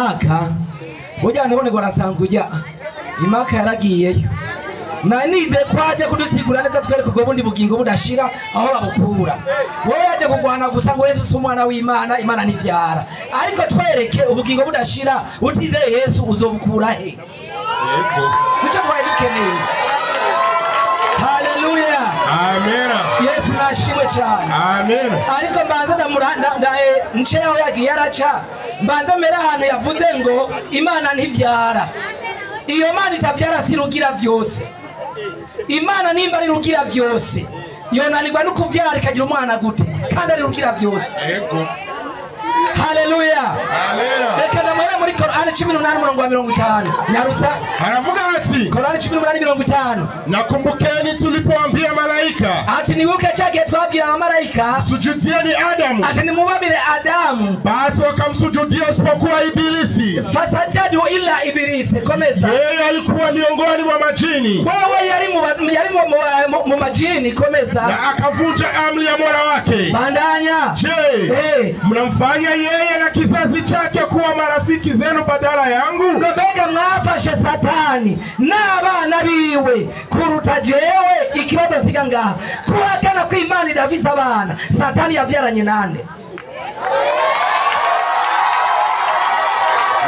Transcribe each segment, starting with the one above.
Aka burya nabone ngo arasanzwe ujya imaka yaragiyeyo nanize kwaje kudusigura neza twereke ubwo bundi bugingo budashira aho babukura. Wowe yaje kugwana gusa ngo Yesu si umwana w'Imana, Imana ntivyara, ariko twereke ubugingo budashira utizeye Yesu uzobukura he? Yego. Nico twari dukeneye. Haleluya, Amena. Yesu nashimwe cyane. Amena. Ariko mbanza nce aho yagiye araca, mbanza mbere ahantu yavuze ngo Imana ntivyara. Iyo Mana itavyara si rugira vyose. Imana nimba ari rugira vyose, yonanirwa no kuvyara ikagira umwana gute kandi ari rugira vyose? Yego. Haleluya. Amena. Reka ndamwere muri Korani 18 umurongo wa 50. Nyarutsa. Aravuga ati Korani 18:50. Nakumbukeni tulipoambia malaika ati nibuke cyagihe twabwira abamarayika sujudieni Adamu, ati nimubabire Adamu, basi wakamsujudia isipokuwa Ibilisi. Fasajadu ila Ibilisi. Komeza. Yeye alikuwa miongoni mwa majini Wewe yari mu majini. Komeza. na akavunja amri ya Mola wake. Bandanya. Je, Eh. mnamfanya yeye na kizazi chake kuwa marafiki zenu badala yangu? Ngo mbega mwafashe Satani n'abana biwe kuruta jewe? Ikibazo nsiga ngaha, kuhakana ko Imana idafise abana, Satani yavyaranye nande?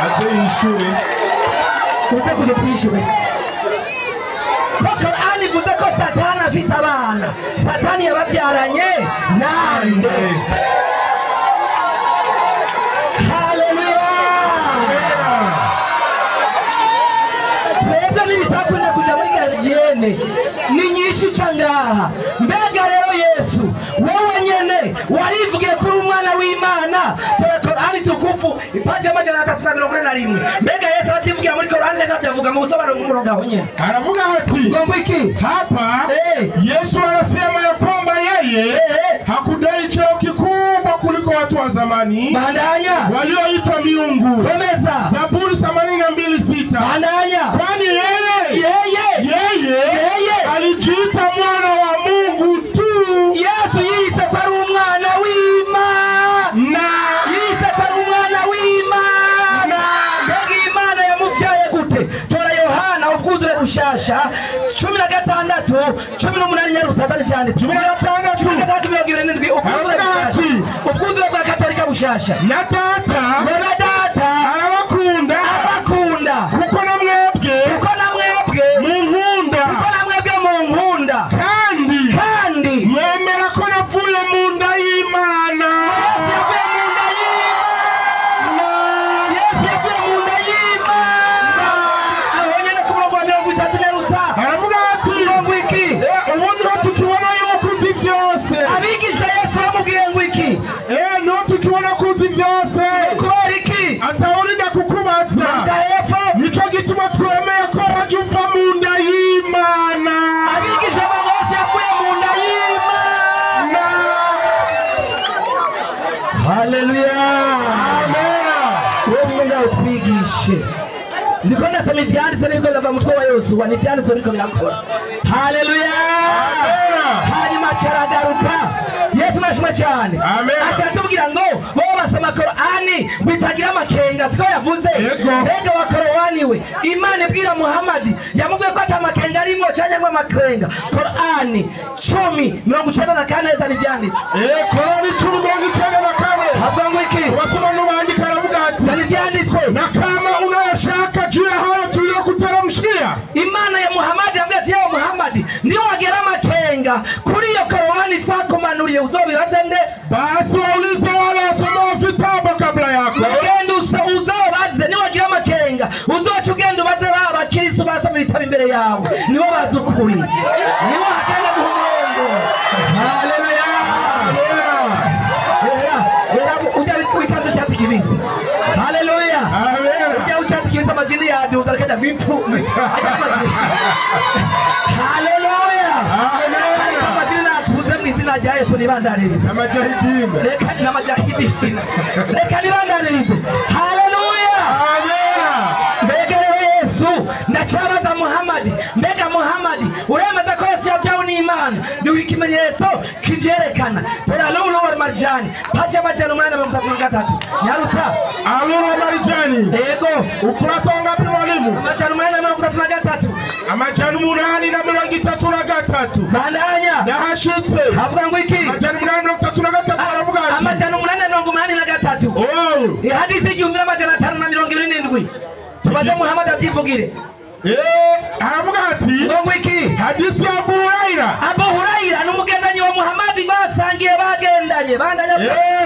Aze yishure. Uze kuja twishure ko Korani ivuze ko Satani afise abana, Satani yabavyaranye nande? Haleluya. Twebwe ntibisakunda kuja muri garidiyene ni nyinshi ca ngaha. Mbega rero Yesu wowe nyene warivugiye kuri umwana w'Imana. Tora Korani tukufu ipaji 341. Mbega Yesu arativugira muri Korani cyangwa atavuga mu busobanuro bw'umurongo aho nyene? Anavuga ati Ngomba iki? hapa Eh. Yesu anasema ya kwamba yeye Eh. hakudai cheo kikubwa kuliko watu wa zamani Bandanya. walioitwa miungu. Komeza. Zaburi 82:6. Bandanya. Kwani yeye Yeye yeye Yeye. alijiita mwana wa Mungu tu Yesu yise ko ari umwana w'Imana. na Yise ko ari umwana w'Imana. na Mbega Imana yamuvyaye gute? Tora Yohana ubwuzure bushasha 16:18 nyarutsa atari vyanditse. 16 16:27 ubwuzure bushasha. Ubwuzure bwa Katolika bushasha. na data Baba data arabakunda abakunda kuko na mwebwe kuko na mwebwe munkunda kuko na mwebwe munkunda kandi kandi mwemera ko navuye mu nda y'Imana. Yesu yavuye mu nda y'Imana. Yesu yavuye mu nda y'Imana. Aho nyene ku murongo wa 30 nyarutsa. Aravuga ati Ngo iki? Ubu niho tukibona yuko uzi byose. Abigisha Yesu bamubwiye ngo iki? Niho tukibona ko uzi byose Kubera iki? atawurinda kukubaza. Manuka hepfo. Nico gituma twemeye ko waje uva mu nda y'Imana. Abigisha ba Mose yavuye mu nda y'Imana. Haleluya. Amena. Wewe ngaho twigishe. Ndiko ndasoma ivyanditswe nibwo birava mu mutwe wa Yosuwa, ni ivyanditswe biriko birakora. Haleluya. Amena. Hanyuma acaragaruka. Yesu nashimwe cyane. Amen. Aca atubwira ngo bo basoma Korani bitagira amakenga, siko yavuze? Yego. Mbega wa Korani we, Imana ibwira Muhammad yamubwiye ko ata makenga arimwo canke ngo amakenga. Korani 10:94 neza n'ivyanditswe. Korani 10:94. Havuga ngo iki? Wasoma n'ubandika aravuga ati Zana ivyanditswe. na kama unayoshaka juu ya hayo tuliyokuteremshia. Imana ya Muhammad yambwiye ati yewe Muhammad, niwagera amakenga kuri iyo Korani twakumanuriye uzobibaze nde? Basi waulize wale wasomao vitabu kabla yako. Ugenda uzobaze, niwagira amakenga uzoca ugenda ubaze ba bakristo basoma ibitabo imbere yawe, nibo bazi ukuri, nibo hatanga guha umurongo. Haleluya. Amena. Era era ujya wikaze icyatsi kibisi. Haleluya. Amena. Ujya w'icyatsi kibisi amajini yaduza akajya bipfume. Haleluya. Amena. Amajini natuze mu izina rya Yesu nibandanirize. Amajahidini. Reka n'amajahidi. Reka nibandanirize. Haleluya. Amena. Mbega rero Yesu ndacabaza Muhammad, mbega Muhammad uremeza ko Yesu yabyawe n'Imana? Duha ikimenyetso kiva ivyerekana tora Lulu wal Marjani paja 833 nyaruta Lulu wal Marjani. Yego. Ukurasa wangapi mwalimu? 833. 833. Bandanya. Ndahashitse. Havuga ngo iki? 833 aravuga ati 883. Oh. Ihadisi 1527. Tubaze Muhammad avyivugire. Aravuga ati ngo iki? Hadisi ya Abu Huraira. Abu Huraira n'umugendanyi wa Muhammad basangiye bagendanye. Bandanya.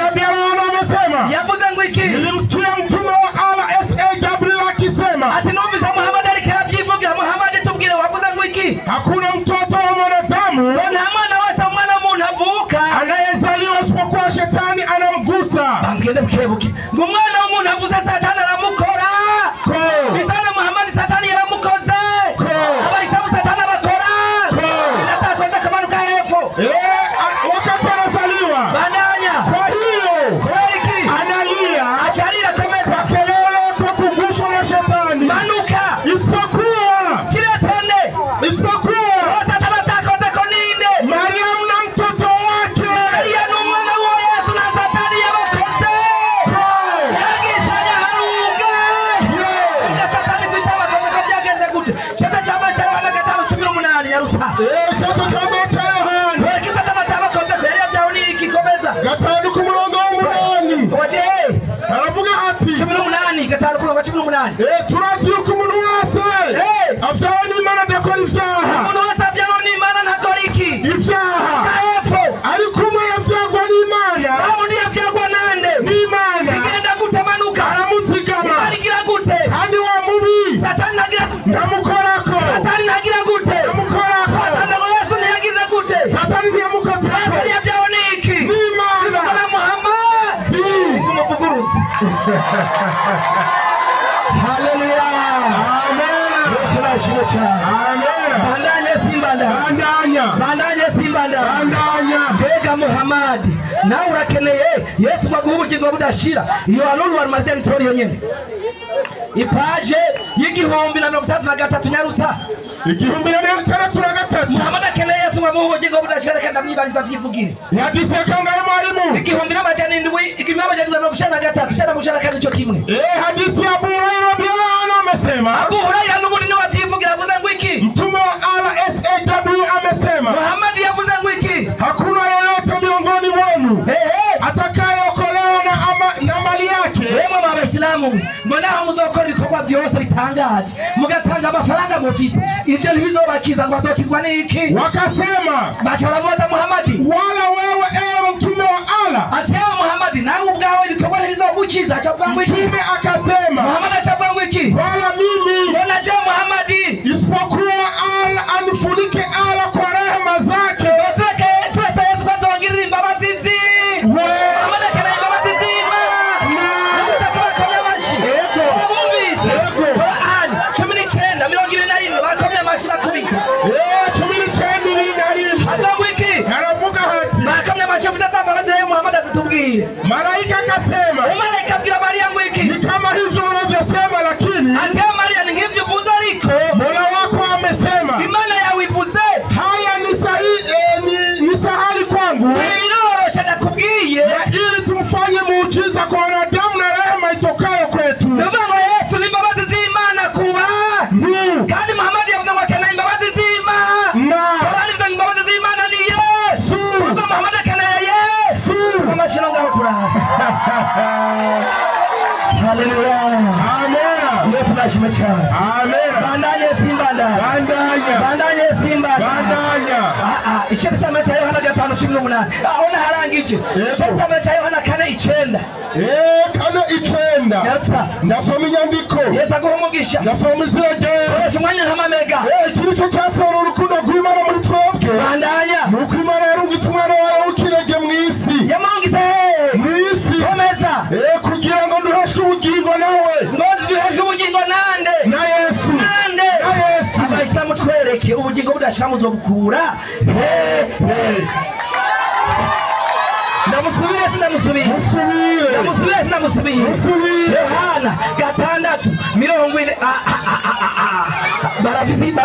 Rabbi Allah amesema. Yavuze ngo iki? Nilimsikia mtume wa Allah SAW akisema. Ati numvise Muhammad ariko avyivugira. Muhammad tubwire wavuze ngo iki? Hakuna mtoto wa mwanadamu. Nta mwana wese umwana w'umuntu avuka anayezaliwa isipokuwa shetani anamgusa. Bambwende bukebuke. Ngo umwana w'umuntu avuze satani aramukora. Bisana Muhammad satani yaramukoze. Abayisilamu satani abakora. Inatakoze kamanuka hepfo. Wakati anazaliwa. Bandanya. Kwa hiyo iki? Analia. Acharira komeza. Kwa kelele kwa kuguswa na shetani. Manuka. Isipokuwa kiretende. Isipokuwa satani atakoze koninde. Mariam na mtoto wake. Mariam n'umwana wa Yesu na satani yabakoze. Yagisanya harunga. Satani kwitaba koze byagenze gute? Cheta chama cha Yohana 5:18 yaruta. Cheta chama cha Yohana. Kwa satani atabakoze yari yavyaho iki komeza. 5:8. Waje. Aravuga ati 18 5:18. Turazi yuko umuntu wese avyawe n'Imana adakora ivyaha. Umuntu wese avyawe n'Imana ntakora iki? Ivyaha. Hepfo. Ariko umwe yavyagwa n'Imana. Aho undi yavyagwa nande? N'Imana. Bigenda gute manuka? Aramuzigama. Arigira gute? Kandi wa mubi. Satani ntagira gute? Ndamukorako. Satani ntagira gute? Ndamukorako. Satani ngo Yesu ntiyagize gute? Satani ntiyamukozeko. Satani yavyawe n'iki? N'Imana. Na Muhammad. Umuvuguruzi. Haleluya. Amen. Yesu cyane. Amen. Bandanye simbanda. Bandanya. Bandanye simbanda. Bandanya. Mbega Muhammad nawe urakeneye Yesu baguha ubugingo budashira. Iyo Lulu wal Marjani tori yonyene. Ipaje y'1033 nyarusa. 1063. Muhammad akeneye Yesu bamuha ubugingo budashira reka ndamwibariza vyivugire. Hadisi kangahe mwalimu? 1700 1793 cyana mushara kandi cyo kimwe. Hadisi ya Abu Huraira radhiyallahu anhu amesema. Abu Huraira n'ubundi niwe avyivugira avuze ngo iki? Mtume wa Allah SAW amesema. Muhammad yavuze ngo iki? Hakuna yeyote miongoni mwenu atakayeokolewa na mali yake. Yemwe mabasilamu ngo naho muzokora ibikorwa byose bitangaje mugatanga amafaranga mufise ivyo ntibizobakiza ngo azokizwa n'iki? Wakasema baca baramubaza Muhammad, wala wewe ewe mtume wa Allah. Ati ewe Muhammad nawe ubwawe ibikorwa ntibizogukiza. Acavuga ngo iki? Mtume akasema. Muhammad acavuga ngo iki? Wala mimi. Mbona je Muhammad isipokuwa Allah anifunike Allah kwa rehema zake. Tureke Yesu kazongirira imbabazi ziwe. Muhammad akeneye imbabazi z'Imana. Bakomye amashi. Bumvise. Qur'an 19:21 bakomye amashi bakubita. 19:21. Avuga ngo iki? Aravuga ati bakomye amashi mutatambabazi ya Muhammad azitubwire. Malaika akasema. Malaika abwira Maria ngo iki? Ni kama hivyo unavyosema, lakini ati Maria ni nk'ivyo uvuze ariko Mola wako amesema. Imana yawe ivuze. Haya ni sahihi, ni sahali kwangu. Biroroshe nakubwiye. Na ili tumfanye muujiza kwa wanadamu na rehema itokayo kwetu. Ndavuga ngo Yesu ni imbabazi z'Imana kuba. Kandi Muhammad yavuze ngo akeneye imbabazi z'Imana. Qur'an ivuga ngo imbabazi z'Imana ni Yesu. Ubwo Muhammad akeneye Yesu. Amashira ngaho turaba. Haleluya. Amen. Yesu nashimwe cyane. Amen. Bandanye simbanda. Bandanya. Bandanye simbanda. Bandanya. Icyenda cyama cya Yohana 5:18. Aho naharangije. Icyenda cyama cya Yohana 4:9. 4:9. Ndasoma inyandiko. Yesu aguha umugisha. Ndasoma izina rye. Koresha umwanya nkamamega. Iki nicyo cyasohora urukundo rw'Imana muri twebwe. Bandanya. Ni uko Imana yarungitse umwana wayo w'ikinege mu isi. Yamurungitse hehe? Mu isi. Komeza. Kugira ngo duheshe ubugingo nawe. Ngo duheshe ubugingo nande? Na Yesu. Nande? Na Yesu. Abayisilamu twereke ubugingo budashira muzobukura. Ndamusubire sindamusubire. Musubire. Ndamusubire sindamusubire. Musubire. Yohana 6:40.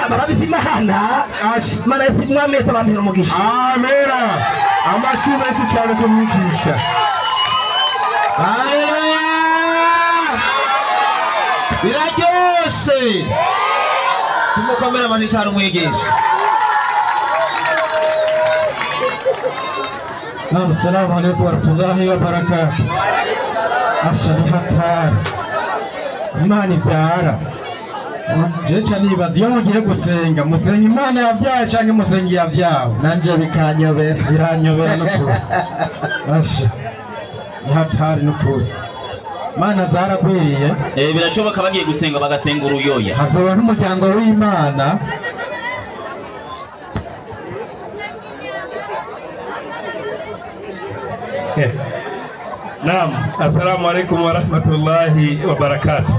Barafise Imana Imana mwamese abampera umugisha. Amena. Amashyi menshi cyane kumwigisha. Haleluya. Biraryoshe. Tumukomere amashyi cyane umwigisha. Assalamu alaikum warahmatullahi wabarakatuh. Ashani hatari. Imana ibyara. Jecha nibaza iyo mugiye gusenga musenga Imana yavyaye canke musenga yavyawe. Nanje bikanyobera. Biranyobera n'ukuri. Asha. Hatari n'ukuri. Imana zaragwiriye. Birashoboka bagiye gusenga bagasenga uruyoya. Hazoba n'umuryango w'Imana. Naam, assalamu alaikum warahmatullahi wabarakatuh.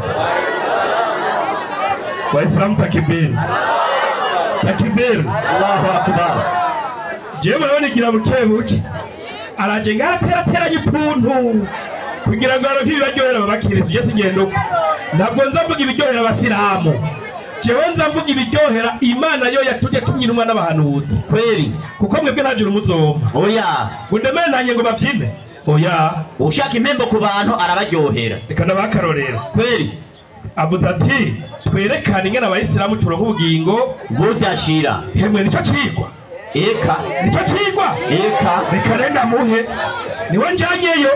Waislamu takbir. Takbir. Allahu akbar. Jewe murabona igira buke buke. Araje ngaraterateranya utuntu kugira ngo aronke ibiryohera abakirisu. Je singendo. Ntabwo nza mvuga ibiryohera abasilamu. Jewe nza mvuga ibiryohera Imana yo yatumye tumyinwa n'abahanuzi. Kweli. Kuko mwebwe nta juru muzomba. Oya. Undemere nanye ngo bavyine. Oya. Ushaka impembo ku bantu arabaryohera. Reka ndabakarorera. Kweli. Avuze ati twerekane ingene abayisilamu turonka ubugingo budashira. Hemwe nico cigwa. Eka. Nico cigwa. Eka. Reka renda muhe. Niwe njanyeyo.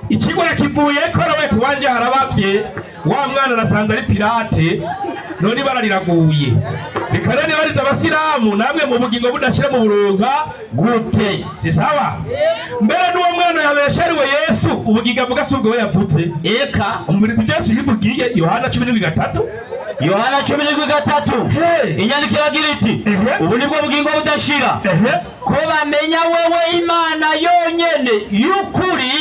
Ikigwa yakivuye ko arabaye tuwanje harabavye. Wa mwana nasanze ari pirate. None barariraguye. Reka rero nibariza abasilamu namwe mu bugingo budashira mu buronka gute? Si sawa? Mbere n'uwo mwana yabeshariwe Yesu ubugingo avuga si ubwo we yavutse. Eka. Umubiri Yesu yivugiye Yohana 17. Yohana 17. Inyandiko iragira iti ubu nibwo bugingo budashira ko bamenya wewe Imana yonyene y'ukuri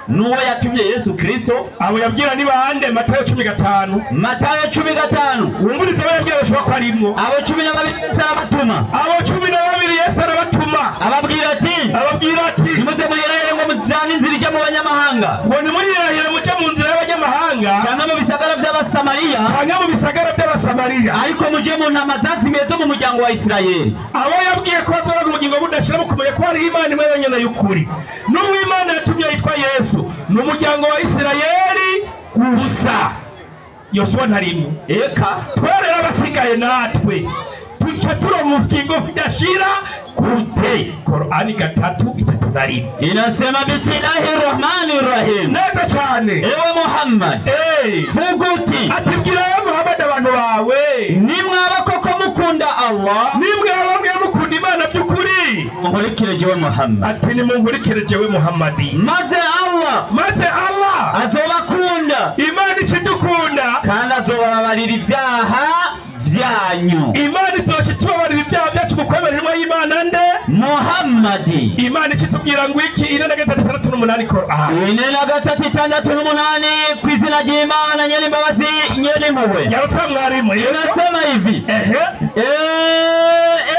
n'uwo yatumye Yesu Kristo. Abo yabwira ni bande? Matayo 15. Matayo 15. Wumvirize abo yabwira bashobora ko arimwo. Abo 12 Yesu arabatuma. Abo 12 Yesu arabatuma. Ababwira ati nimuze muyirahire ngo mujane inzira ijya mu banyamahanga. Ngo nimuyirahire muje mu nzira y'abanyamahanga cyangwa mu bisagara by'Abasamariya. Cyangwa mu bisagara by'Abasamariya. Ariko muje mu ntama zazimiye zo mu muryango wa Isirayeli. Abo yabwiye ko bazoronka ubugingo budashira mukumenya ko hariho Imana imwe yonyene y'ukuri. N'uwo Imana yatumye yitwa Yesu ni umuryango wa Isirayeli gusa. Yosuwa ntarimwo. Eka. Twerera abasigaye natwe tuca turonka ubugingo budashira gute? Korani 3:31. Inasema bismillahirrahmanirrahim. Neza cyane. Ewe Muhammad. Vuga uti. Atibwira Muhammad abantu bawe. Nimwaba koko mukunda Allah. Nimwaba mwe mukunda Imana by'ukuri. Munkurikire jewe Muhammad. Ati nimunkurikire jewe Muhammadi. Maze Allah azobakunda. Imana ikidukunda. Kandi azobabarira ibyaha byanyu. Imana izoca itubabarira ibyaha byacu mu kwemera intumwa y'Imana nde? Muhammadi. Imana ikitubwira ngo iki? 4:3-6 Korani. 4:3-6 ku izina ry'Imana nyirimbabazi nyirimpuhwe. Nyarutsa mwarimu. Inasema hivi.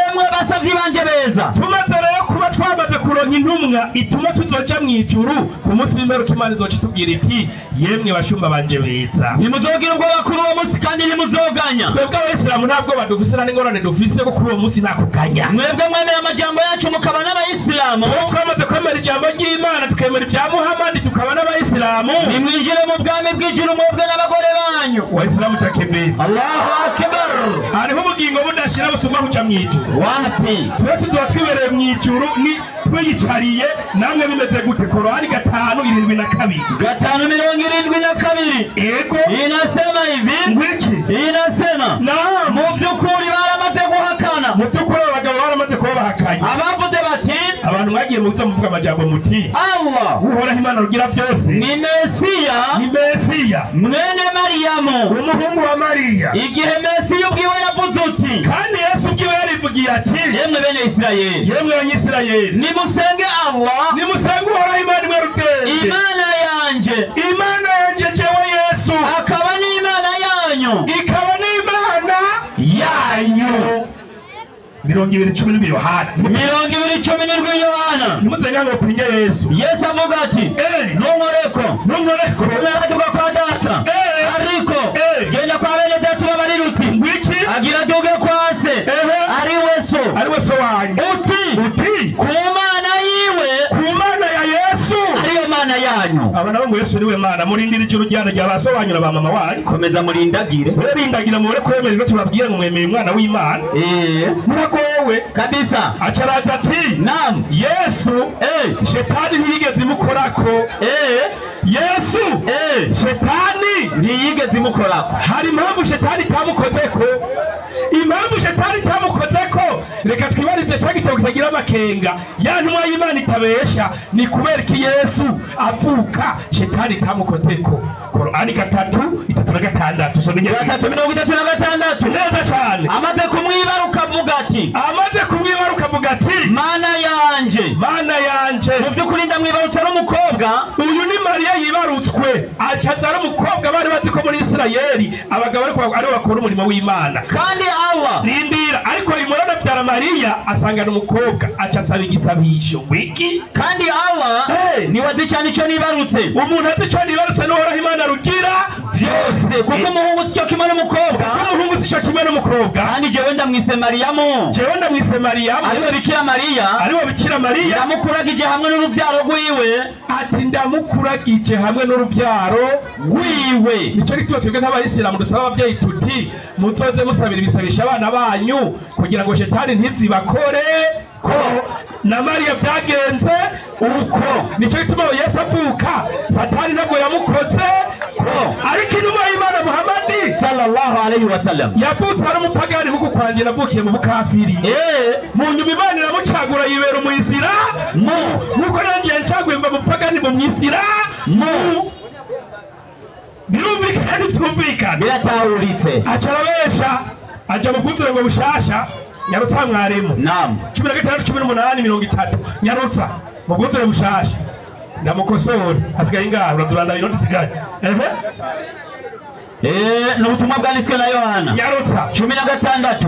Emwe basavyi banje beza. Tumaze rero kuba twamaze kuronka intumwa ituma tuzoja mu ijuru ku munsi w'imperuka Imana izoca itubwira iti yemwe bashumba banje beza. Ntimuzogira ubwoba kuri uwo munsi kandi ntimuzoganya. Twebwe abayisilamu ntabwo badufise nta n'ingorane dufise ko kuri uwo munsi nta kuganya. Mwebwe mwemera amajambo yacu mukaba n'abayisilamu. Twamaze kwemera ijambo ry'Imana tukemera ibya Muhammad tukaba n'abayisilamu. Nimwinjire mu bwami bw'ijuru mwebwe n'abagore banyu. Wayisilamu takbir. Allahu akbar. Hariho ubugingo budashira busumba kuja mu ijuru. Wapi? Twe tuzoba twibereye mu ijuru ni twiyicariye namwe bimeze gute? Korani 5:72. 5:72. Ego. Inasema hivi. Ngwiki. Inasema. Naam. Mu by'ukuri baramaze guhakana. Mu by'ukuri abagabo baramaze kuba bahakanye. Abavuze bati abantu mwagiye muza muvuga amajambo muti Allah uhoraho Imana rugira byose ni Mesiya. Ni Mesiya mwene Mariyamu umuhungu wa Mariya. Igihe Mesiya ubwiwe yavuze uti kandi Yesu ubwiwe yarivugiye ati yemwe bene Isirayeli. Yemwe abanyisirayeli. Nimusenge Allah. Nimusenge uhoraho Imana imwe rudende. Imana yanje. Imana yanje jewe Yesu. Akaba n'Imana yanyu. Ikaba n'Imana yanyu. 20:17 Yohana. 20:17 Yohana. Nimuzenga ngo pinge Yesu. Yesu avuga ati ntunkoreko. Ntunkoreko. Naraduka kwa data. Ariko genda kwa bene data ubabarire uti ngwiki agira aduge kwa Abana bo ngo Yesu niwe Mana, murindira ijuru ryana rya ba so wanyu na ba mama wanyu. Komeza murindagire. Murarindagira mubure kwemera ibyo tubabwira ngo mwemeye umwana w'Imana. Muragowe kabisa. Acaraza ati naam, Yesu shetani ntiyigeze imukorako. Yesu shetani ntiyigeze imukorako. Hari impamvu shetani itamukozeko. Impamvu shetani itamukozeko, reka twibarize cya gitabo kitagira amakenga ya ntumwa y'Imana itabesha, ni kubera ko Yesu avuka shetani itamukozeko. Korani 3:36 soma inyandiko. 3:36 neza cyane. Amaze kumwibaruka avuga ati, amaze kumwibaruka avuga ati, Mana yanje, Mana yanje, mu by'ukuri ndamwibarutse ari umukobwa. Uyu ni Mariya yibarutswe acaza ari umukobwa. Bari bazi ko muri Isirayeli abagabo aribo bakora umurimo w'Imana. Kandi Allah rindira, ariko Imurana abyara Mariya asangana umukobwa, aca asaba igisabisho wiki. Kandi Allah niwe azi cyane icyo nibarutse. Umuntu azi icyo nibarutse n'uhoraho Imana rugira byose, kuko umuhungu si cyo kimwe n'umukobwa. Kuko umuhungu si cyo kimwe n'umukobwa. Kandi jewe ndamwise Mariyamu, jewe ndamwise Mariyamu, ariwe Bikira Mariya, ariwe Bikira Mariya. Ndamukuragije hamwe n'uruvyaro rwiwe. Ati ndamukuragije hamwe n'uruvyaro rwiwe. Nico gituma twebwe nk'abayisilamu dusaba abavyeyi tuti muzoze musabira ibisabisha abana banyu kugira ngo shetani ntizibakore ko. Na Mariya byagenze uko. Nico gituma Yesu avuka satani ntabwo yamukoze ko. Ariko intumwa y'Imana Muhammadi sallallahu alayhi wasallam yavutse ari umupagani, nkuko kwanje navukiye mu bukafiri. Mu nyuma Imana iramucagura yibera umuyisilamu, nkuko nanje yancaguye mba mupagani mu mwisilamu. Birumvikana ntibyumvikana, biratahuritse. Aca arabesha aja mu bwuzure ngo bushasha. Nyarutsa mwarimu. Naam. 16 18 30. Nyarutsa mu bwuzure bushasha. Ndamukosora hasigaye ingahe? Uraturanda inoti isigaye. Ni ubutumwa bwanditswe na Yohana. Nyarutsa 16 30.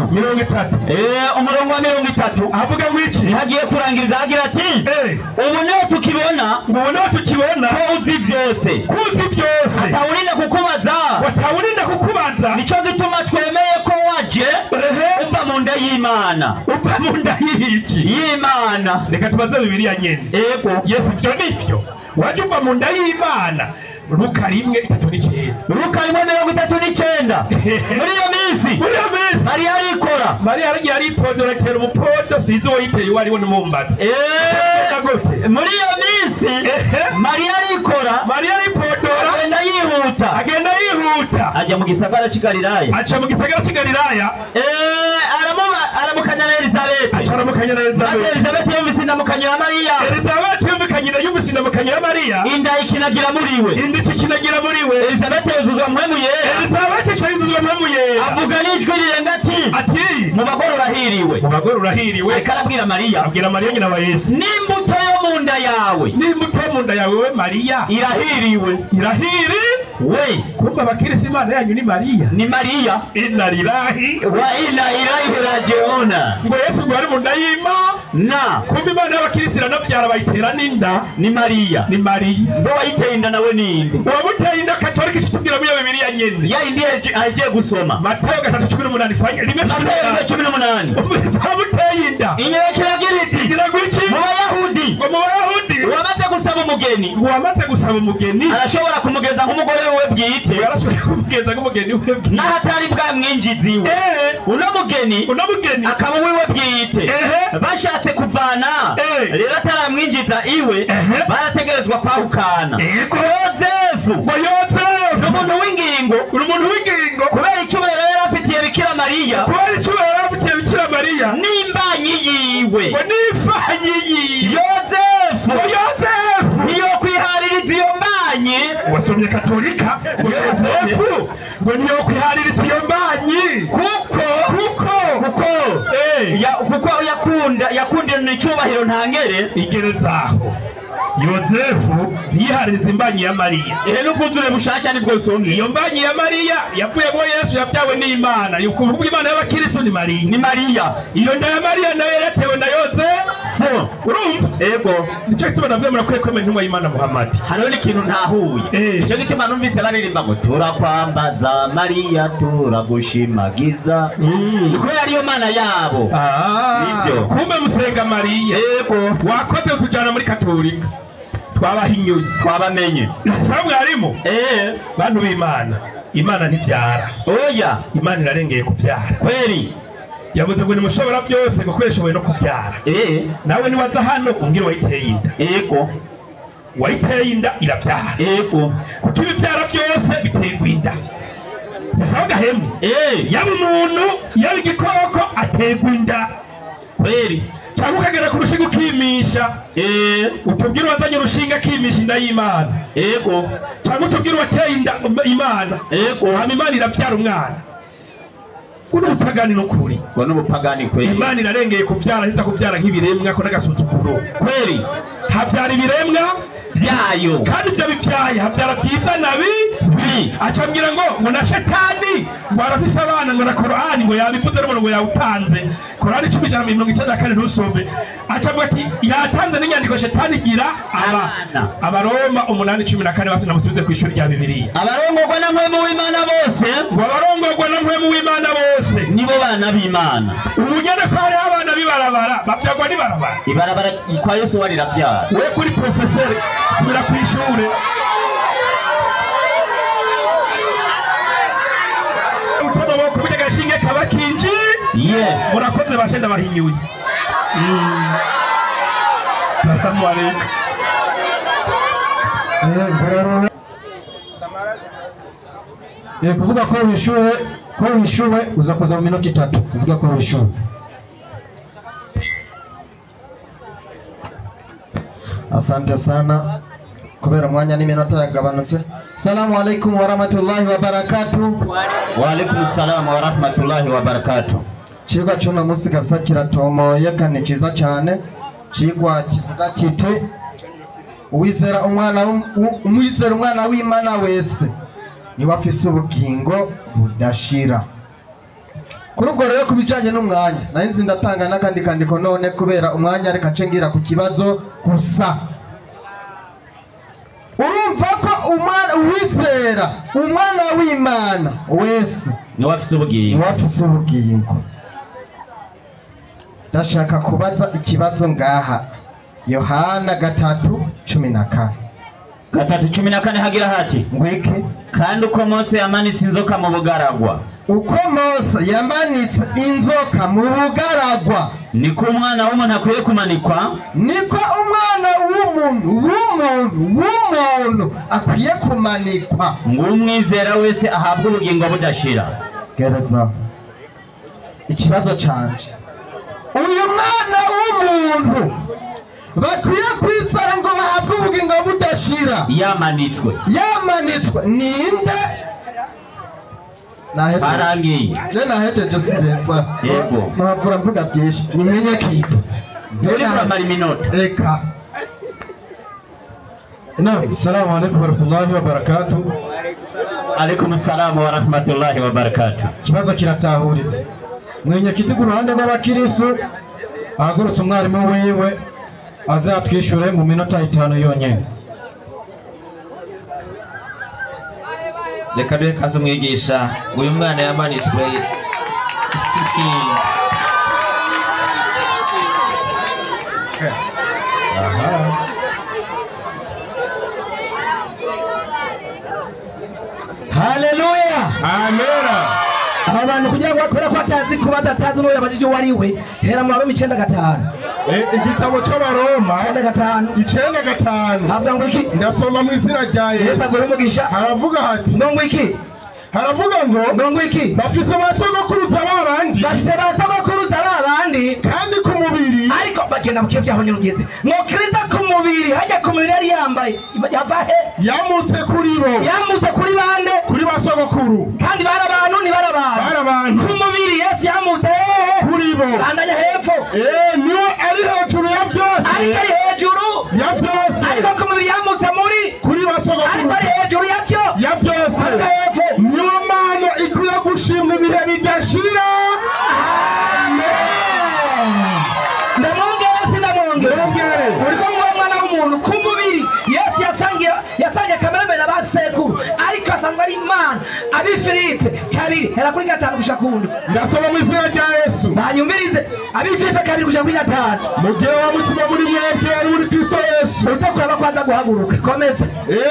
Umurongo wa 30 avuga ngo iki? Ntihagiye kurangiriza agira ati ubu niho tukibona, ubu niho tukibona ko uzi byose, ko uzi byose, atawurinda kukubaza, atawurinda kukubaza. Nico gituma twemeye ko waje uva mu nda y'Imana. Uva mu nda y'iki? Y'Imana. Reka tubaze Bibiliya nyene. Ego. Yesu ivyo nivyo waje uva mu nda y'Imana. Luka 1:39. Luka 1:39. Muri iyo minsi, muri iyo minsi Mariya arikora. Mariya yaragiye aripodora atera umupodo, sinzi uwo yiteye uwo ari we n'umwumbatsi. Muri iyo minsi Mariya arikora, Mariya aripodora, agenda yihuta, agenda yihuta, ajya mu gisagara cy'i Galilaya, aca mu gisagara cy'i Galilaya. Aramukanya na Elizabeth, aca aramukanya na Elizabeth. Elizabeth yumvise indamukanyo ya Mariya, Elizabeth yumvise indamukanyo ya Mariya, inda ikinagira muri we, inda ikinagira muri we. Elizabeth yuzuzwa mpwemu yera, Elizabeth yuzuzwa mpwemu yera, avuga n'ijwi rirenga ati, ati mu bagore urahiriwe, mu bagore urahiriwe. Ariko arabwira Mariya, abwira Mariya nyina wa Yesu, n'imbuto yo mu nda yawe, n'imbuto yo mu nda yawe we Mariya irahiriwe, irahiri we. Kumva abakirisi Imana yanyu ni Mariya, ni Mariya. Inna lillahi wa inna ilaihi raji'un. Ngo Yesu ngo ari mu nda y'Imana. Kumva Imana y'abakirisi iranabyara bayitera n'inda. Ni Mariya, ni Mariya. Ngo wayiteye inda nawe ninde? Uwamuteye inda Katolika itubwira muri Bibiliya nyene. Ya indi agiye gusoma. Matayo 3:18 fanya rimwe 18. Uwamuteye inda. Inyereka iragira iti, igira ngo iki? Mu Bayahudi, ngo mu Bayahudi uwamaze gusaba umugeni, uwamaze gusaba umugeni arashobora kumugeza nk'umugore we bwite, arashobora kumugeza nk'umugeni we bwite, naho atari bwamwinjiza iwe. Uno mugeni, uno mugeni akaba uwiwe bwite. Bashatse kuvana rero ataramwinjiza iwe, barategerezwa kwahukana. Yozefu, ngo Yozefu umuntu w'ingingo, umuntu w'ingingo, kubera icyubahiro yari afitiye Bikira Mariya, kubera icyubahiro yari afitiye Bikira Mariya, n'imbanyi yiwe, ngo n'imbanyi yiwe, Yozefu, ngo Yozefu niyo kwihaririza iyo mbanyi. Wasomye Katolika? Ngo Yozefu ngo niyo kwihaririza iyo mbanyi, kuko kuko kuko kuko yakundana icyubahiro ntangere. Igerezaho Yozefu ntiyihaririza imbanyi ya Mariya. N'ubwuzure bushasha nibwo usomye. Iyo mbanyi ya Mariya yavuyemo Yesu, yabyawe n'Imana. Ukuvuga Imana y'abakiristo ni Mariya, ni Mariya. Iyo nda ya Mariya nayo yatewe na Yozefu. Urumva? Ego. Nicyo gituma nabwiye murakwiye kwemera intumwa y'Imana Muhammad. Hariho n'ikintu ntahuye. Nicyo gituma numvise baririmba ngo turakwambaza Mariya turagushimagiza. Ni kubera ariyo Mana yabo. Nibyo. Kumbe musenga Mariya. Ego. Wakoze kujana muri Katolika. Twabahinyuye, twabamenye. Sawa mwarimu. Bantu b'Imana, Imana ntibyara. Oya, Imana irarengeye kubyara. Kweli. Yavuze ngo nimushobora byose ngo kweshoboye no kubyara. Nawe niwaza hano umbwire wayiteye inda. Yego. Wayiteye inda irabyara. Yego. Kuko ibibyara byose biterwa inda. Sawa gahemu. Yaba umuntu, yaba igikoko aterwa inda. Kweli. Cyangwa ukagera ku rushinga ukimisha. Utubwire wazanye urushinga akimisha inda y'Imana. Yego. Cyangwa utubwire wateye inda Imana. Yego. Hama Imana irabyara umwana. Kuno ubupagani n'ukuri. Ngo n'ubupagani kweli. Imana irarengeye kubyara, ntiza kubyara nk'ibiremwa ko n'agasuzuguro. Kweli. Habyara ibiremwa byayo. Kandi ibyo bibyaye habyara byiza na bibi. Acambwira ngo na shetani ngo arafise abana ngo na Korani ngo yabivuze n'umuntu ngo yawutanze. Korani 1094 ntusome. Acambwira ati yatanze n'inyandiko shetani igira abana. Abaroma 8:14 basi namusubize ku ishuri rya Bibiliya. Abarongorwa na mpwemu w'Imana bose, ngo abarongorwa na mpwemu w'Imana bose nibo bana b'Imana. Ubunyene ko hariho abana b'ibarabara bavyagwa n'ibarabara. Ibarabara kwa Yesu wariravyara. We kuri professeur subira ku ishure. Utono bwo gashinge kabakinji. Murakoze bashenda bahinyuye. Assalamu alaikum. Kuvuga ko wishuwe uza kuza mu minota 3 kuvuga ko wishuwe. Asante sana kubera mwanya n'iminota yagabanutse. Salamu alaikum wa rahmatullahi wa barakatuh. Wa alaikum salam wa rahmatullahi wa barakatuh. Chigwa cy'uno munsi kabisa kiratomoye kandi cyiza cyane. Chigwa kivuga kiti uwizera umwana umwizera umwana w'Imana wese niwe afise ubugingo budashira. Kuri ubwo rero kubijanye n'umwanya nari ndatanga n'akandi kandiko none kubera umwanya reka ncengira ku kibazo gusa. Urumva ko umwana uwizera umwana w'Imana wese niwe afise ubugingo, niwe afise ubugingo. Ndashaka kubaza ikibazo ngaha. Yohana 3:14. 3:14 hagira hati ngwiki kandi uko Mose yamanitse inzoka mu bugaragwa, uko Mose yamanitse inzoka mu bugaragwa niko umwana w'umuntu akwiye kumanikwa, niko umwana w'umuntu akwiye kumanikwa, ngo umwizera wese ahabwe ubugingo budashira. Gereza ikibazo canje, uyu mwana w'umuntu bakwiye kwizera ngo bahabwe ubugingo budashira yamanitswe, yamanitswe ninde? Arangiye je nahejeje sinzenza. Yego ntabura mvuga byinshi nimenye kiti uri kuramara iminota eka. Naam, assalamu alaikum warahmatullahi wabarakatuh. Alaikum assalam warahmatullahi wabarakatuh. Ikibazo kiratahuritse. Mwenye kiti ku ruhande rw'abakirisu ahagurutse umwarimu wiwe azatwishure mu minota 5 yonyene. Reka duhe kaze umwigisha uyu mwana yamanitswe. Aha. Haleluya. Amena. Abantu kugira ngo bakora ko atazi kuba atazi n'uwo yabajije uwo ari we, hera mu Baroma 9:5. Igitabo cy'Abaroma 9:5. Havuga ngo iki? Ndasoma mu izina rya Yesu. Yesu aguhe umugisha. Haravuga hati ngo iki? Haravuga ngo iki? Bafise basogokuruza babandi, bafise basogokuruza babandi kandi ku mubiri, ariko bagenda mu kiyo byaho nyine ngo Kristo ku mubiri, hajya ku mubiri yari yambaye yava he? Yamutse kuri bo. Yamutse kuri bande? Kuri basogokuru. Kandi bari abantu ni bari abantu. Bari abantu. Ku mubiri Yesu yamutse hehe? Kuri bo. Bandanya hepfo. Niwe ari hejuru ya byose. Ariko ari hejuru ya byose. Ariko ku mubiri yamutse muri kuri basogokuru. Ariko ari hejuru ya byo ya byose. Niyo mana ikwiye gushimwa ibihe bidashira. Amen. Ndamwongera sinamwongera. Uriko mwana w'umuntu ku mubiri Yesu yasangiye kamere na basekuru, ariko asanzwe ari Imana. Abifilipe 2 hera kuri 5 gushika kundi. Ndasoma mu izina rya Yesu. Banyumvirize. Abifilipe 2 gushika kuri 5. Mugire wa mutima muri mwebwe ari muri Kristo Yesu. Utakuraba kwanza guhaguruka. Komeza.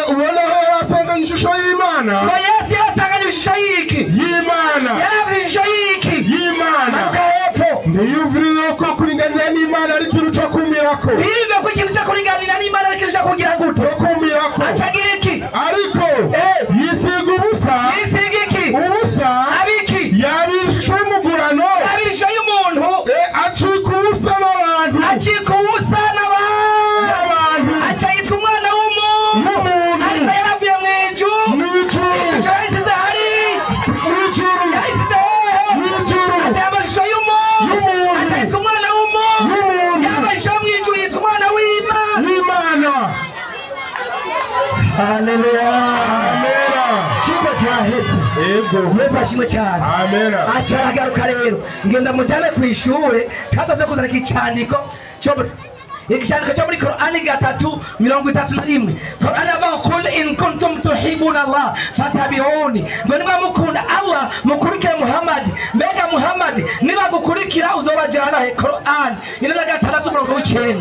Ubona aho yarasanganye ishusho y'Imana. Ngo Yesu yarasanganye ishusho y'iki? Y'Imana. Yarafite ishusho y'iki? Y'Imana. Manuka hepfo. Ntiyumvire yuko kuringanira n'Imana ari ikintu cyo kumirako. Ntiyumve ko ikintu cyo kuringanira n'Imana ari ikintu cyo kugira gute? Cyo kumirako. Acagira iki? Ariko yisiga ubusa. Yisiga iki? Ubusa. Abiki? Yaba ishusho y'umugurano. Yaba ishusho y'umuntu. Acika ubusa n'abantu. Acika ubusa n'abantu. Aca yitwa umwana w'umuntu. Ariko yaravuye mu ijuru. Ishusho yayisize hari. Yayisize hehe? Aca yambara ishusho y'umuntu. Aca yitwa umwana w'umuntu. Yambaye ishusho yo mu ijuru yitwa umwana w'Imana. Haleluya. Amena. Chikwa cyahetse. Yego. Yesu ashimwe cyane. Amena. Acaragaruka rero. Ngenda mujane ku ishure kaza byo kuzana ikicandiko cyo ikicandiko cyo muri Qur'ani 3:31. Qur'ani avuga qul in kuntum tuhibuna Allah fatabi'uni. Ngo niba mukunda Allah mukurikire Muhammad. Mbega Muhammad niba gukurikira uzobajana he? Qur'ani 6:9.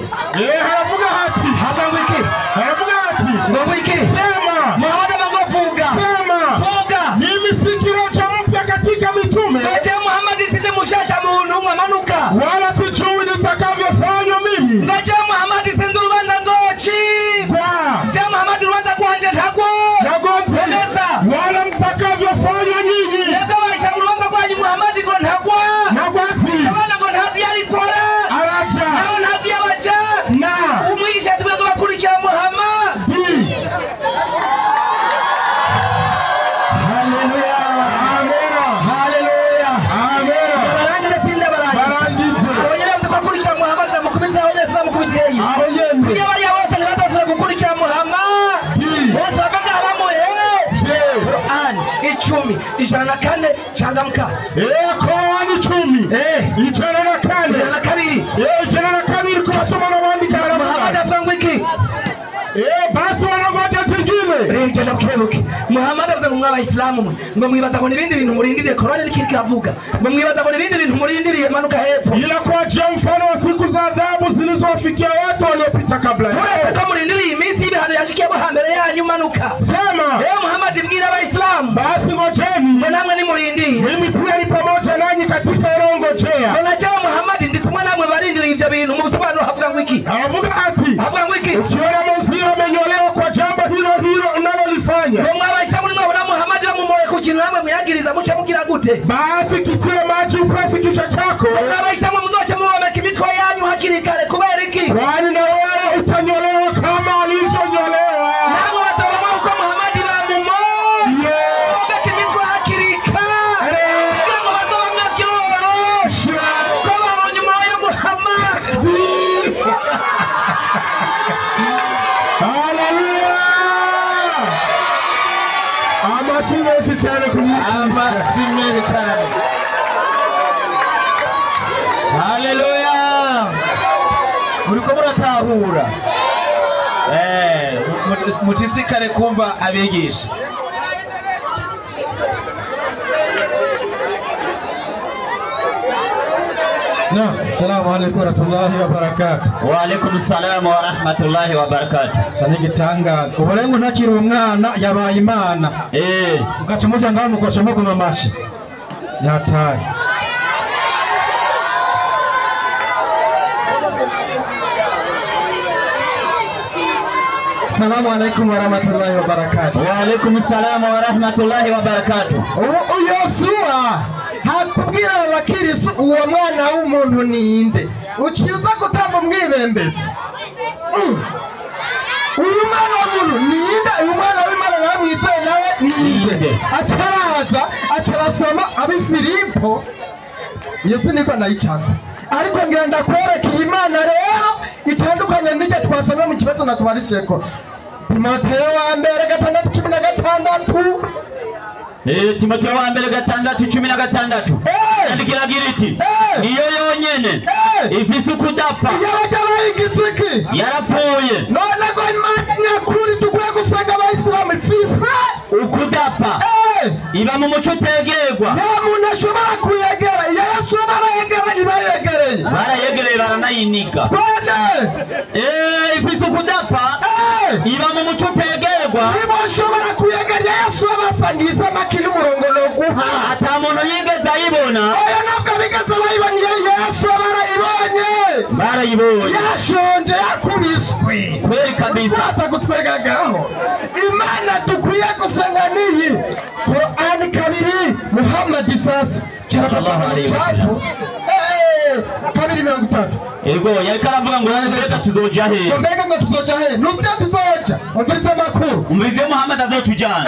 Haravuga hati. Havuga iki? Haravuga hati. Ngo iki? Sema. Muhammad avuga. Sema. Vuga. Mimi si kirocho mpya katika mitume. Ngoje Muhammad sindi mushasha muntu mwamanuka. Wala sijui nitakavyofanywa mimi. Ngoje Muhammad sindi urubanza nzocigwa. Ngoje Muhammad urubanza rwanje ntagwo. Nagotse. Wala mtakavyofanywa nyinyi. Yego bayisha urubanza rwanyu Muhammad ngo ntagwa. Nagotse. Abana ngo ntazi yarikora. Araja. Naho ntazi yabaja. Na. Umwigisha twe tugakurikira Muhammad. Haleluya. Amena. Haleluya. Amena. Barangize sinda barangize. Barangize. Abonyene mukakurikira Muhammad na mukubitira aho Yesu bamukubitiyeyo. Aho nyene. Kugira bariya bose ntibazosubira gukurikira Muhammad. Bose bakaza bamuhe. Qur'an 10 104 changamka. Qur'an 10. 104. 102. 102 kubasoma n'abandika haravuga. Muhammad avuga iki? Basi wanangoja kingine. Genda bukebuke. Muhammad avuga ngo mw'abayisilamu mwe ngo mwibaza ngo n'ibindi bintu murindiriye. Qur'an iriko iravuga ngo mwibaza ngo n'ibindi bintu murindiriye. Manuka hepfo. Ila kuachia mfano wa siku za adhabu zilizowafikia watu waliopita kabla yao. Turetse ko murindiriye iminsi y'ibihano yashikiye abo hambere yanyu. Manuka. Sema. Muhammad mbwira abayisilamu. Basi ngojeni. Ngo namwe nimurindire. Mimi pia ni pamoja nanyi katika wanaongojea. Ngo najewe Muhammad ndi kumwe namwe barindiriye ivyo bintu. Mu busobanuro havuga ngo iki? Havuga ati. Havuga ngo iki? Ukiona mwenzio amenyolewa kwa jambo hilo hilo unalolifanya. Ngo mw'abayisilamu nimwabona Muhammad bamumoye ku kintu namwe mwiyagiriza muce mugira gute? Basi kitie maji upesi kichwa chako. Ngo mw'abayisilamu muzoce muhomeka imitwe yanyu hakiri kare. Kubera iki? Kwani na wewe utanyolewa kama alivyonyolewa. Namwe bazobamwa uko Muhammad bamumoye. Muhomeka imitwe hakiri kare. Kugira ngo bazobamwe vyoroshe. Kuko babonye umoya Muhammad. Haleluya! Amashyi menshi cyane ku Amashyi menshi cyane. Haleluya! Muriko muratahura. Mushishikare kumva abigisha. Naam, salamu alaykum warahmatullahi wabarakatuh. Wa alaykum salam wa rahmatullahi wa barakatuh. Sanigitangaza. Uburengo ntakiri umwana yabaye Imana. Ugaca muja ngaho mukosha mukoma amashi. Yataye. Salamu alaykum warahmatullahi wabarakatuh. Wa alaykum salam wa rahmatullahi wa barakatuh. Yosuwa hakubwira abakirisu uwo mwana w'umuntu ninde uciza kutamba umwibembetse. Uyu mwana w'umuntu ninde? Uyu mwana w'Imana nawe mwizeye nawe ninde? Acaraza acarasoma abi Filipo. Yesu niko ndayicako. Ariko ngira ndakwereka iyi Imana rero itandukanye n'icyo twasomye mu kibazo natubariceko. Timoteyo wa mbere 6:16. Timoteyo wa mbere 6:16. Andikiragira iti niyo yonyene ifise ukudapfa. Yarapfuye. None ko Imana nyakuri dukwiye gusenga abayisilamu ifise ukudapfa. Iba mu muco utegerwa. Nta muntu ashobora kuyegera. Iyo Yesu barayegera ntibayegereye. Barayegereye baranayiniga. Twende. Ifise ukudapfa. Iba mu muco utegerwa. Ntibashobora kuyegera. Yesu abasangiye isamaki n'umurongo no guha. Ata muntu yigeze ayibona. Oya ntabwo bigeze bayibona. Iyo Yesu barayibonye. Barayibonye. Yashonje yakubiswe. Kweli kabisa. Utaza kutwegagaho. Imana dukwiye gusenga niyi. Qur'ani kabiri Muhammad sasa. Sallallahu alayhi wa sallam. 2:30. Ego yariko aravuga ngo mbega tuzoja he? Mbega ngo tuzoja he? Nubyo tuzoja. Umvirize makuru. Umvirize Muhammad azotujana.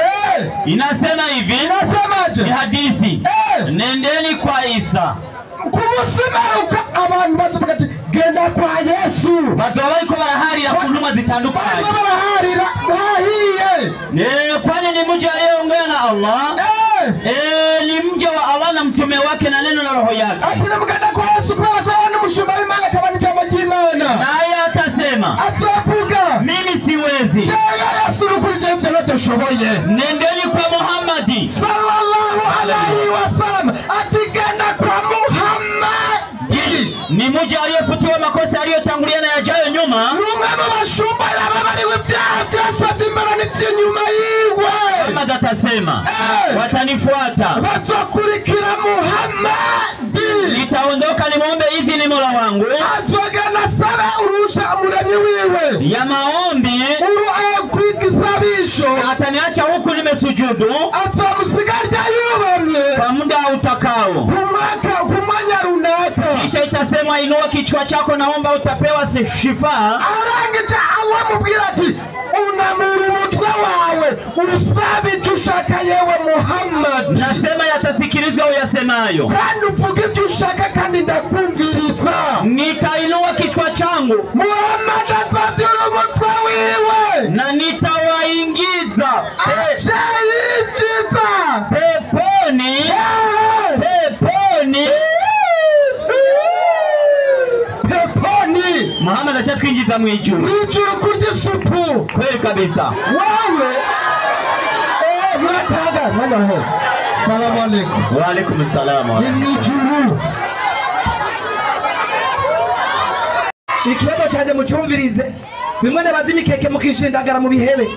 Inasema hivi. Inasemaje? Ni hadithi. Nendeni kwa Isa. Kumusimaruka abantu bazovuga ati genda kwa Yesu. Bazoba bariko baraharira ku ntumwa zitandukanye. Bariko baraharira bahiye. Kwani ni mja aliyeongea na Allah? Ni mja wa Allah na mtume wake na neno na roho yake. Ati mugenda kwa Yesu kubera ko ari umushumba w'Imana akaba n'ijambo ry'Imana. Naye atasema azovuga mimi siwezi. Jewe Yesu nukuri jewe ivyo ntoshoboye. Nendeni kwa Muhammadi sallallahu alayhi wasallam. Ati genda kwa Muhammadi. Ni mja aliyefutiwa makosa aliyotangulia na yajayo nyuma. Numwe mu bashumba yababariwe ibyaha byose by'imbere n'iby'inyuma yiwe. Muhammad atasema watanifuata. Bazokurikira Muhammadi. Nitaondoka nimuombe idhini Mola wangu. Azogenda asabe urusha umuremyi wiwe. Ya maombi kwigisabisho. Ataniacha huku nimesujudu. Azomusigarya yubamye. Kwa muda utakao. Kumwaka kumwanya runaka. Kisha itasemwa inua kichwa chako naomba utapewa shifa. Arangije Allah mubwira ati unamura umutwe wawe usabe icyo ushaka yewe Muhammad. Nasema yatasikilizwa uyasemayo. Kandi uvuge ibyo ushaka kandi ndakumviriza. Nitainua kichwa changu. Muhammad azavyura umutwe wiwe. Na nitawaingiza. Aca peponi. Peponi. Peponi. Muhammad ashatwinjiza mu ijuru. Mu ijuru kurya isupu. Kweli kabisa. Wewe murataga mwana ho. Salamu alaykum. Wa alaykum salam. Ni mu ijuru. Ikibazo cyaje mucyumvirize. Bimwe n'abazimikeke mukishindagara mu bihebe.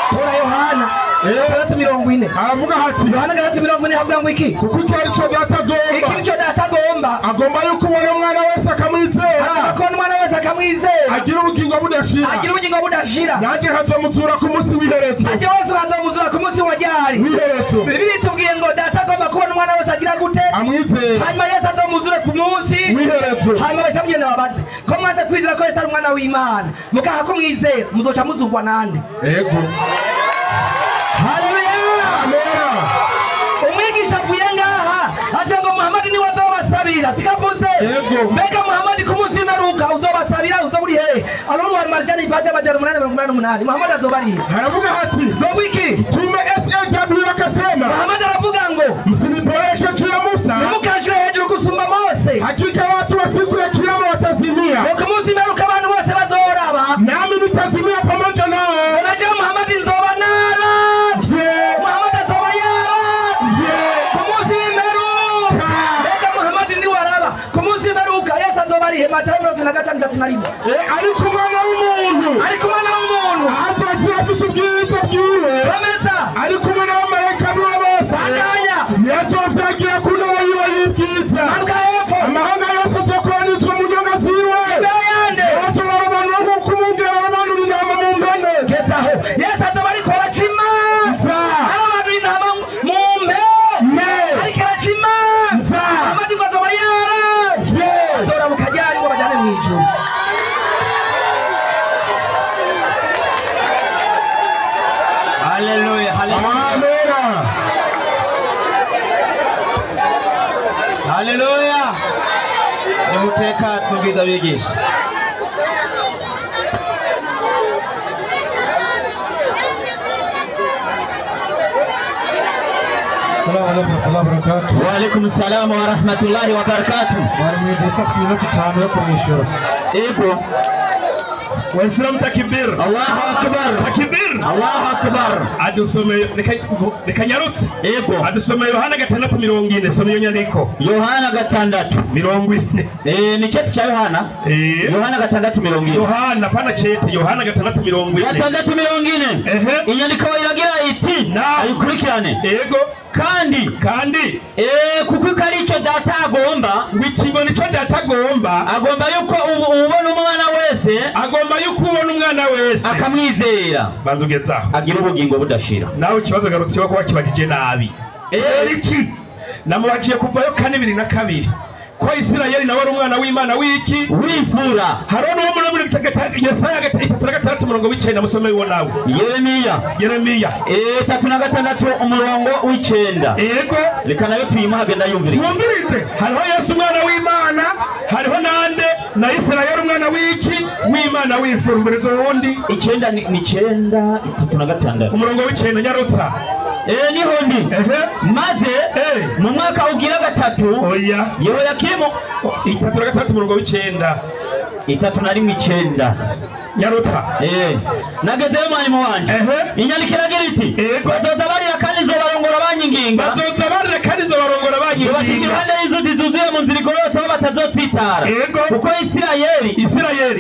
Tora Yohana 3:40. Aravuga ati Yohana 3:40 havuga ngo iki? Kuko icyo ari cyo data agomba. Iki cyo data agomba. Agomba yuko ubona umwana wese akamwizera. Agomba umwana wese akamwizera. Agira ubugingo budashira. Agira ubugingo budashira. Nanjye nkazomutura ku munsi w'iherezo. Nanjye wese nkazomutura ku munsi wa ryari? W'iherezo. Bibiliya itubwiye ngo data agomba kubona umwana wese agira gute? Amwizera. Hanyuma Yesu azomuzure ku munsi w'iherezo. Hanyuma basha mugenda babaze. Ko mwaze kwizera ko Yesu ari umwana w'Imana. Mukaha kumwizera muzoca muzurwa nande? Yego. Haleluya. Amen. Umwigisha avuye ngaha aje ngo Muhammad niwe azobasabira sikavuze. Mbega Muhammad ku munsi w'imperuka uzobasabira uzoburi hehe? Alolu wa marjani baje bajana 888 Muhammad azobari. Aravuga ati zobu iki? Tume SAW akasema. Muhammad aravuga ngo msiniboreshe juu ya Musa. Nimukashire hejuru gusumba Mose. Hakika watu wa siku ya kiyama watazimia. Ku munsi w'imperuka abantu bose bazoraba. Nami nitazimia pamoja nao. Unajua Muhammad nzoba nara. Muhammad azoba yara. Ku munsi w'imperuka. Mbega Muhammad ni waraba. Ku munsi w'imperuka Yesu azoba ari he? Matayo 5:31. Ariko umwana w'umuntu. Ariko umwana w'umuntu. Azoza afise ubwiza bwiwe. Komeza. Ariko umwana w'amarayika niwe bose. Bandanya. Ntiyazovyagira ku ntebe yiwe y'ubwiza. Manuka hepfo. Amahanga yose azokoranizwa mu nyonga ziwe. Imbere yande. Azobarobanura nk'uko umwungere arobanura intama mu mpene. Gezaho. Yesu azoba ariko araca imanza. Arobanura intama mu mpene. Ariko araca imanza. Muhammad ngo azoba yaravye. Azorabuka ryari ngo bajane mu ijuru. Haleluya. Amen. Haleluya. Nimuteka twumviza abigisha. Salamu alaykum wa rahmatullahi wa barakatuh. Wa alaykum salam wa rahmatullahi wa barakatuh. Mwarimu Idrisa afite iminota 5 yo kumwishyura. Yego. Waislamu takbir. Allahu akbar. Takbir. Allahu akbar. Adusomeye reka nyarutse. Yego. Adusomeye Yohana 6:40. Soma iyo nyandiko. Yohana 6:40. Ni cheti cha Yohana. Yohana 6:40. Yohana pana cheti Yohana 6:40. 6:40. Inyandiko iragira iti ayikurikirane. Yego. Kandi kuko ari icyo data agomba, ngo nico data agomba, agomba yuko ubona umwana wese, agomba yuko ubona umwana wese akamwizera, banza ugezaho agira ubugingo budashira. Nawe ikibazo garutse ko wakibagije nabi. Iki namubagiye kuvayo 4:22 ko Isirayeli nawe ari umwana w'Imana w'iki w'imfura. Hariho n'uwo muri Yesaya 36 umurongo w'icenda musome wo nawe. Yeremiya 36 umurongo w'icenda. Yego. Reka nayo tuyimuhage ndayumvirize. Mwumvirize. Hariho Yesu umwana w'Imana, hariho nande na Isirayeli umwana w'iki w'Imana w'imfura. Umvirize uwundi 9 ni 9 36 umurongo w'icenda nyarutsa. Niho ndi. Maze mu mwaka ugira gatatu, oya, Yehoyakimu 36 umurongo w'icenda 31:9 nyarutsa. Nagezeyo mwarimu wanje. Inyandiko iragira iti bazoza barira kandi nzobarongora banyinginga, bazoza barira kandi nzobarongora banyinginga, bacisha iruhande y'inzuzi zuzuye mu nzira igororotse aho batazotsitara. Kuko Isirayeli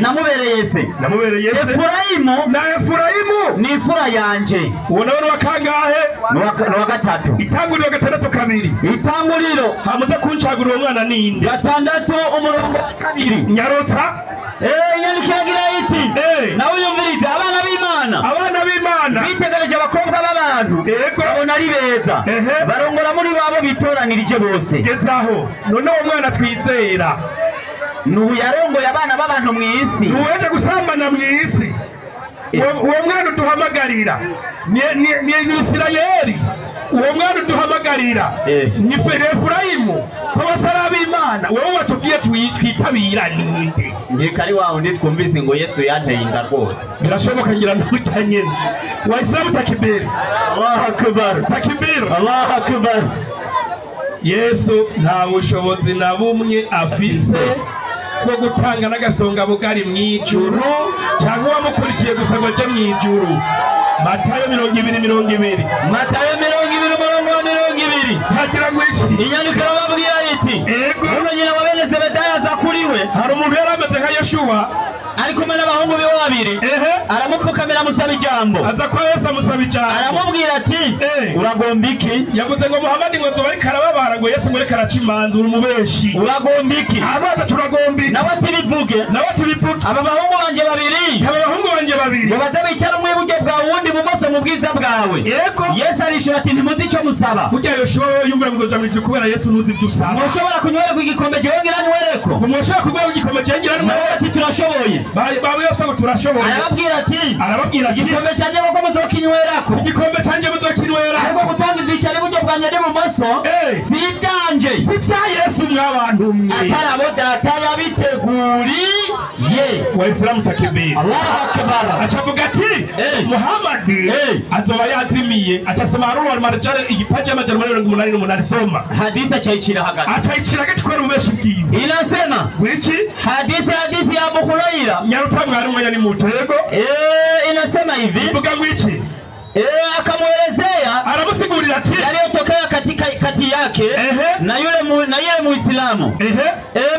namubereye se, Efurayimu na Efurayimu ni imfura yanje. Uwo nawe ni wa kangahe? Ni wa gatatu. Itanguriro 6:2. Itanguriro hamuze kuncagura uwo mwana ninde? 6:2. Nyarutsa. Inyandiko iragira iti nawe yumvirize, abana b'Imana bitegereje abakobwa b'abantu babona ari beza, barongora muri babo bitoranirije bose. Gezaho none uwo mwana twizera nubu yarongoye abana b'abantu mu isi, nuweje gusambana mu isi. Uwo mwana uduhamagarira ni Isirayeli. Uwo mwana uduhamagarira ni Efurayimu, ko basara b'Imana. Wowe watubwiye twitabira ninde? Nkeka ari wa wundi twumvise ngo Yesu yanteye inda rwose. Birashoboka ngira n'urya nyene. Waislamu takbir. Allahu akbar. Takbir. Allahu akbar. Yesu nta bushobozi na bumwe afise bwo gutanga n'agasonga bugari mw'ijuru, cyangwa uwamukurikiye gusa ngo aje mw'ijuru. Matayo 20:20. Matayo 20:20. Hagira ngo iki? Inyandiko irababwira iti uno nyina wa bene Zebedayo aza kuri we. Hari umuntu yari ameze nka Yeshuwa ari kumwe n'abahungu be babiri, aramupfukamira amusaba ijambo. Aza kwa Yesu amusaba ijambo, aramubwira ati uragomba iki? Yavuze ngo Muhamadi ngo nzoba ariko arababara, ngo Yesu ngo reka araca imanza, uri umubeshi. Uragomba iki? Abaza turagomba iki? Nawe ati bivuge. Nawe ati bivuge. Aba bahungu banje babiri, ngo baze bicara umwe iburyo bwawe uwundi ibumoso mu bwiza bwawe. Yego. Yesu arishura ati ntimuzi icyo musaba. Burya Yoshuwa wewe yumvira ngo uzoja mw'ijuru kubera Yesu ntuzi ivyo usaba. Mwoshobora kunywerako igikombe jewe ngira nywereko? Mwoshobora kunywera igikombe jewe ngira nywereko? Nawe ati turashoboye. Bawe yose ngo turashoboye. Arababwira ati igikombe canje koko muzokinywerako, igikombe canje muzokinywera, ariko gutanga ivyicaro iburyo bwanje n'ibumoso si ivyanje, si ivya Yesu mwabantu mwe, atari abo data yabiteguriye. Waislamu takbir. Allahu akbar. Acavuga ati Muhammad azoba yazimiye. Acasoma Harun al-Marjan igipaji 488 soma hadithi acaicira hagati, acaicira hagati kubera ububeshi bwiwe. Inasema wiki hadithi ya Abu Huraira. Nyarutsa mwari umwanya ni muto. Yego. Inasema hivi, ivuga ngwiki, akamuelezea, aramusigurira ati yaliyotokea katika kati yake na yule Muislamu.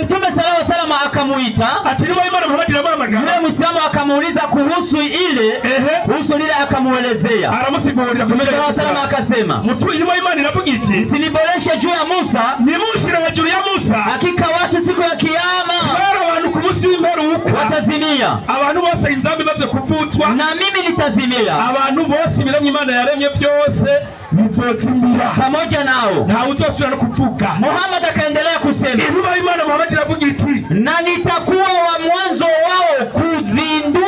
Mtume sallallahu alaihi wasallam akamuita, ati niba Imana Muhammad iramuhamagara. Yule Muislamu akamuuliza kuhusu ile, kuhusu lile akamuelezea, aramusigurira. Mtume sallallahu alaihi wasallam akasema, mtu niba Imana iravuga iti msiniboreshe juu ya Musa, nimushire hejuru ya Musa, hakika watu siku ya kiyama, kubera abantu ku munsi w'imperuka watazimia, abantu bose inzambi baze kuvutwa, na mimi nitazimia, abantu bose ibiremwa Imana yaremye byose bizozimira pamoja nao, nta uzosubira no kuvuga. Muhammad akaendelea kusema, intumwa y'Imana Muhammad iravuga iti na nitakuwa wa mwanzo wao kuzinduka.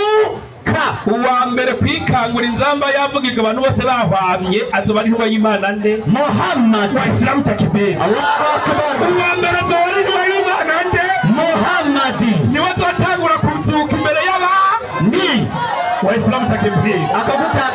Uwa mbere kwikangura inzamba yavugiga abantu bose bahwamye azoba ari intumwa y'Imana nde? Muhammad. Waislamu takbir. Allahu akbar. Uwa mbere azoba ari intumwa y'Imana nde? Muhammad. Niwe azotangura kuzuka imbere y'abandi. Waislamu takbir. Akaguta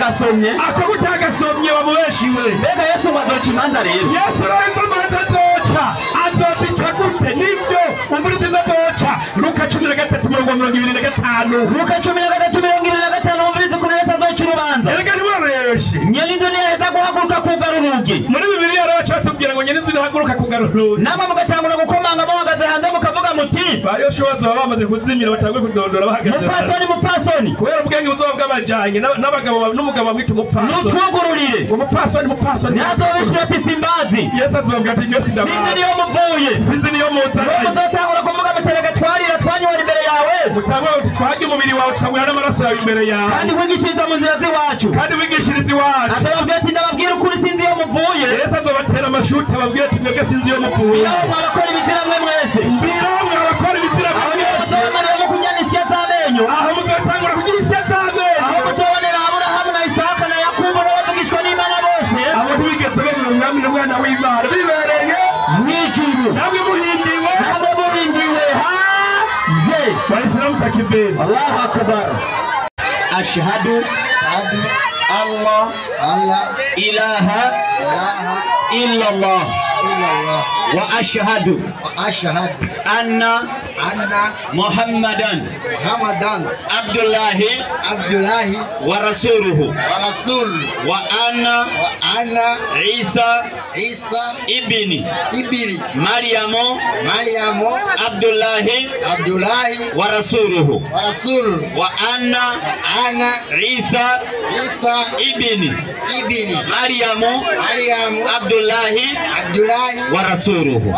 agasomye wamubeshiwe. Mbega Yesu ngo azoca imanza rero? Yesu rero izo manza azoca, azozica gute? Nivyo umviriza azoca. Luka 13 13:25. Luka 13:25 umvirize ukuntu Yesu azoca urubanza. Erega ntimureshe. Nyeninzu ntiyaheza guhaguruka kugara urugi. Muri Bibiliya rero bacatubwira ngo nyeninzu ntihaguruka kugara urugi. Namwe mugatangura gukomanga muhagaze hanze mukavuga muti ba Yoshua bazoba bamaze kuzimira batanguye kudondora bahagaze. Mupfasoni, mupfasoni. Kubera ubwenge buzoba bwabajanye n'abagabo n'umugabo bamwita umupfasoni. Nutwugururire. Umupfasoni, mupfasoni. Ntazobishura ati simbazi. Yesu azobabwira ati njye sindabazi. Sinzi niyo muvuye. Sinzi niyo muzanye. Muzotangura kuvuga muti twarira twanywera imbere yawe. Mutangura uti twarya umubiri wawe tukanywera n'amaraso yawe imbere yawe. Kandi wigishiriza mu nzira z'iwacu. Kandi wigishiriza iwacu. Azobabwira ati ndababwira ukuri sinzi iyo muvuye. Yesu azobatera amashuti ababwira ati mwebwe sinzi iyo muvuye. Mbiraho mwabakora ibizira mwe mwese. Mbiraho mwabakora ibizira mwe mwese. Aho muzoba isya z'amenyo. Aho muzotangura kugira isya z'amenyo. Aho muzobonera Aburahamu na Isaka na Yakobo n'abavugishwa n'Imana bose. Abo ntibigeze bemera umwami n'umwana w'Imana bibereye mw'ijuru. Namwe muhindiwe. Namwe muhindiwe hanze. Wayisilamu takbir. Allahu akbar. Ashhadu Allah ilaha illallah wa ashhadu anna Muhammadan Abdullahi wa rasuluhu wa anna Isa ibni Maryamu Abdullahi wa rasuluhu wa anna Isa ibni Maryamu Abdullahi wa rasuluhu.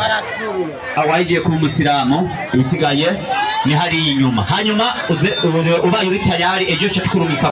Awaije ku musilamu ibisigaye ni hari inyuma, hanyuma ubaye uri tayari ejo cyo tukurungika.